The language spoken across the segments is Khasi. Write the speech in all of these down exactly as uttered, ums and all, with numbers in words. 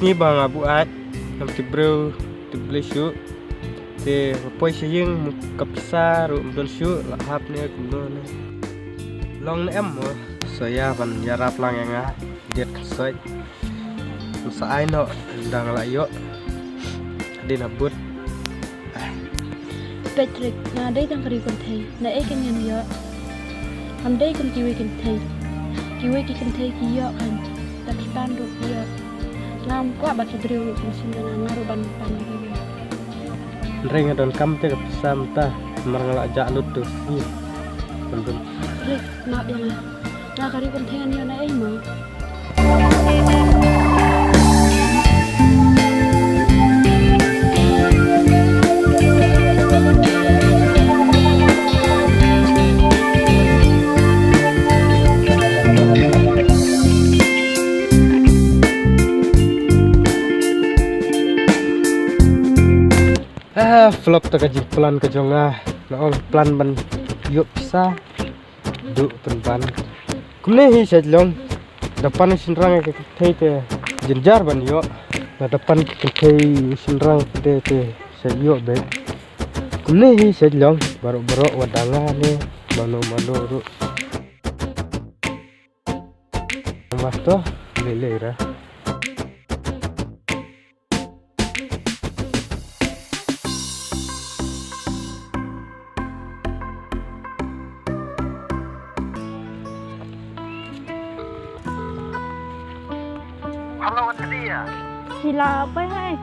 Ni ba nga buaid, ngam tip briew, tip Blei shuh. Te nga poi sha ïing, ka pisa ruh ym don shuh, la hap ne kumno ne. Long ne em mo, sa ïa ban ïarap lang ïa nga, diet ka soi. Sa ai noh, dang la ïoh. Dei na but. Patrick, nga dei tang ka ri kynthei, na ei kan ngan ïoh. Ngam dei kum kiwei kynthei. Kiwei ki kynthei ki ïoh kan, da ki pan ruh ki ïoh. Ngam kwah ba ki briew ruh kin shim ïa nga, nga ruh ban pan ïa ki briew. Hynrei nga donkam te ka pisa mynta, namar nga la jah lut tu sngi. Patrick, map ïa nga. Nga ka ri kynthei ngan ïoh na ei mo. Ah, flop ta ka jingplan ka jong nga. Nga ong plan ban ïoh pisa. Duh pynban. Kumne hi sha long. Da pan shynrang ka kynthei te jynjar ban ïoh. Lada pan kynthei shynrang te te sha ïoh beit. Kumne hi sha long. Baroh baroh wat da nga ne mano mano ruh. Mas to lele ra. Hello, Andrea. Sila apa hai?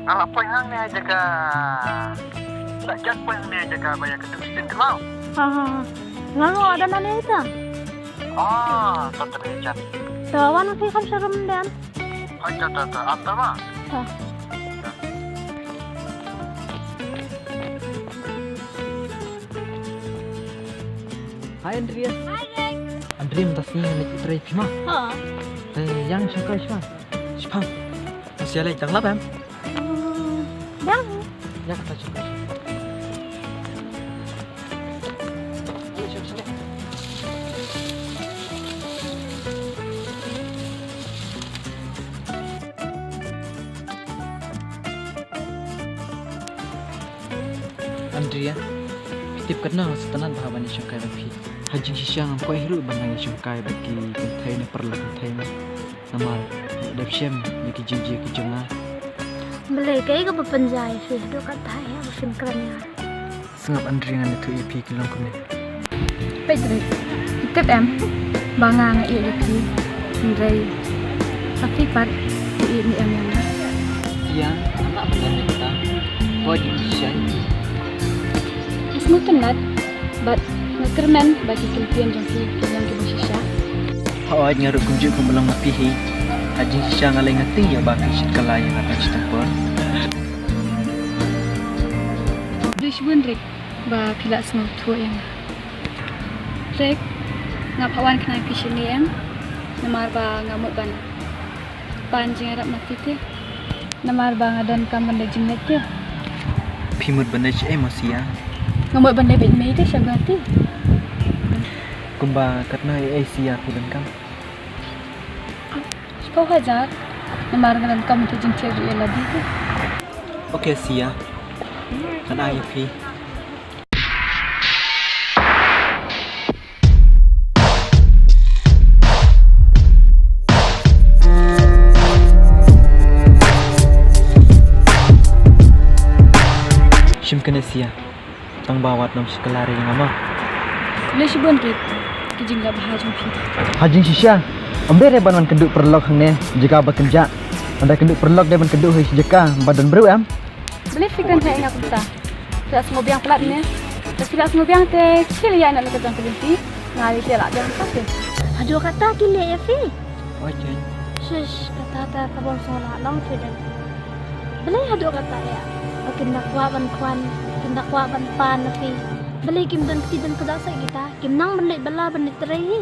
Ala poi hangne jaka. Sa jat poi hangne jaka ba ïa ka tu sin klau. Ha ha. Lalu ada nani ita? Oh, tak terlihat. Tawa na phi kham sharum dan. Hai, ta, ta, ta. Apa ma? Ha. Hai, Andrea. Hai, Greg. Andrea, mynta sngi ngan leit trei phi ma? Ha. Te ïa nga shongkai shwa. Shipang. Sia leit tang lap em? Hmm, dah. Ïa kata shongkai. Andrea, phi tip katno nga sngewtynnat bha ban ïashongkai bad phi. Ha jingshisha ngam kwah hi ruh ban nang ïashongkai bad ki kynthei ne paralok kynthei ne. Namar dep shem ïa ki jingjia ki jong nga. Balei kaei kaba pynjah ïa phi haduh katta ïa ba phin kren ïa nga? Sngap Andrea, ngan ïathuh ïa phi ki long kumne. Peit Rick, phi tip em ba nga nga ïeit ïa phi. Hynrei ha phi pat phi ïeit ne em ïa nga? Sia, anak ba ngan ïa kata. Hooid, ïeit shisha ïa phi. Nga sngewtynnat bad nga kyrmen ba ki ktien jong phi ki long kiba shisha. Hooid, nga ruh kumjuh kumba long ma phi hi. Ha jingshisha nga lei nga tieng ïa ba phi shit kylla ïa nga tang shiteng por. Khublei shibun Rick ba phi la sngewthuh ïa nga. Rick, ngam hap wan khnang ïa phi shane em, namar ba nga mut ban pan jingïarap na phi te. Namar ba nga donkam ban leit jingleit te. Phi mut ban leit shaei mo Sia? Nga mut ban leit beit mei te sha Guwahati. Kumba katno eiei Sia phi donkam? Shiphew hajar. Namar nga donkam tu jingthied ruh ïa lade te. Ok Sia. Ngan ai ïa phi. Shim kane Sia. Tang ba wat nym shim kylla ïa nga ma. Khublei shibun Rick. Ki jingleh bha jong phi. Ha jingshisha. Ym dei re ban wan kynduh paralok hangne jaka ba kynjah. Ynda kynduh paralok dei ban kynduh ha shi jaka ba don briew em. Balei phi kren ha nga kumta? Phi la sngewbiang palat ne? Lada phi la sngewbiang te khie leit ïaineh na ka jong ka lynti. Nga lei te lah biang ka phi. Haduh katta ki leh ïa phi. Oi Jane. Shush, kata te ka bym sngewlah long phi dang. Balei haduh katta ïa? Ba kin da kwah ban kwan, kin da kwah ban pan na phi. Balei kim don kti ban kdew sa kita? Kim nang ban leit bylla ban leit trei hi.